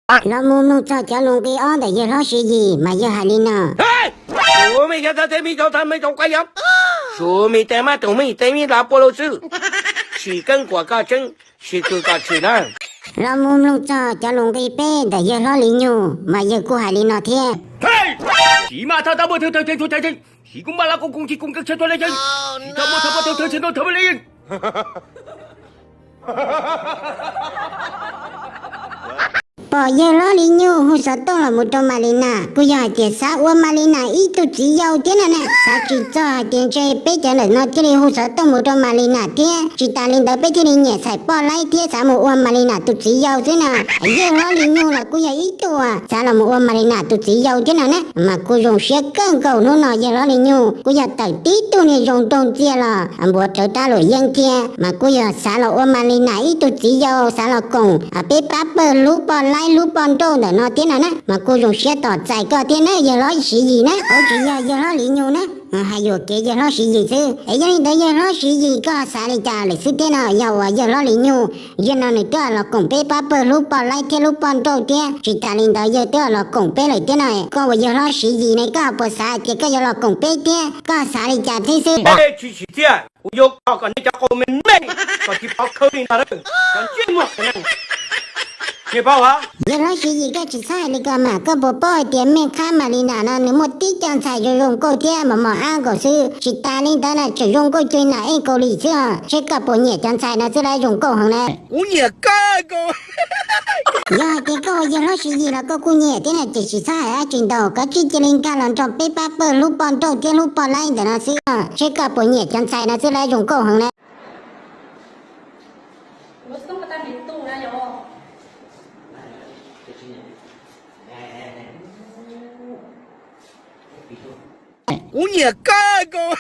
Los mus mloog txog cov lus nqi ob ntawm yawg hlob Siv Yim mas yawg hais li no: Suav mej cov thawj teb mej cov thawj mej cov quab yab, Suav mej tej mab toom mej tej mej lav pua lug xwb, sim keeb kuam koj tseeb, sim kws koj tshwm na. Los mus mloog txog cov lus nqi peb ntawm yawg hlob Lis Nyug mas yawg kuj hais li no thiab: Siv maj thawj tab muaj thawj thawj thawj thawj thawj, Siv kuj maj lab kuj kooj tsis kooj keeb tshaj tuaj le yeej, Siv thawj muaj thawj muaj thawj thawj tshaj tuaj thawj le yeej. Pom yawg hlob Lis Nyug hu xov tooj los mus rau Mas Lis Nas kuj yog hais tias xav ua Mas Lis Nas ib tug txiv yau thiab no na. Xav tsis txog hais tias ntshe peb cov ntawm no thiaj li hu xov tooj mus rau Mas Lis Nas thiab. Tsis tas li ntawd peb thiaj li nyiam txhais poj laib thiab xav mus ua Mas Lis Nas tus txiv yau xwb na. Yawg hlob Lis Nyug los kuj yog ib tug uas xav los mus ua Mas Lis Nas tus txiv yau thiab no na. Mas kuj zoo siab kawg nkaus hnub no yawg hlob Lis Nyug kuj yog tawm tib tug niag zoo nraug ntxiag los npuav rawv rab luam yeeb thiab, mas kuj yog xav los ua Mas Lis Nas ib tug txiv yau, xav los koom peb pab pawg hlub poj laib hlub poj nrauj ntawm no thiab no na. Mas kuj zoo siab tos txais koj thiab na yawg hlob Siv Yim na, tsis yog yawg hlob Lis Nyug na. Hais yuam kev yawg hlob Siv Yim xwb es yog li ntawd yawg hlob Siv Yim koj xav li cas lawm xwb thiab no? Yog uas yawg hlob Lis Nyug yawg no nws twb los koom peb pab pawg hlub poj laib thiab hlub poj nrauj thiab, tsis tas li ntawd yawg twb los koom peb lawm thiab no. Koj uas yog hlob Siv Yim ne koj puas xav hais tias koj yuav los koom peb thiab koj xav li cas thiab xwb? Tsis tsim txiaj, kuv yuav kho kom nej cov qau me me kom tsis pov khawb li ntag, cov ntsej muag qias neeg. Yawg hlob Siv Yim koj tsis txhob hais li ko mas, koj puas paub hais tias mej qhab Mas Lis Nas no nws muaj tib co ntxhais zoo zoo nkauj thiab mos mos ab nkaus xwb, tsis tas li ntawd na tseem zoo nkauj cuag Nas Ej Kaus Lim xwb os. Seb koj puas nyiam cov ntxhais no xwb los zoo nkauj heev na. Kuv nyiam kawg nkaus. Yog hais tias koj ua yawg hlob Siv Yim los koj kuj nyiam thiab na ces tsis txhob hais dab tsi ntau, koj cia li nkag los nrog peb pab pawg hlub poj nrauj thiab hlub poj laib ntawm no xwb os. Seb koj puas nyiam cov ntxhais no xwb los zoo nkauj heev na. Kuv nyiam kawg nkaus.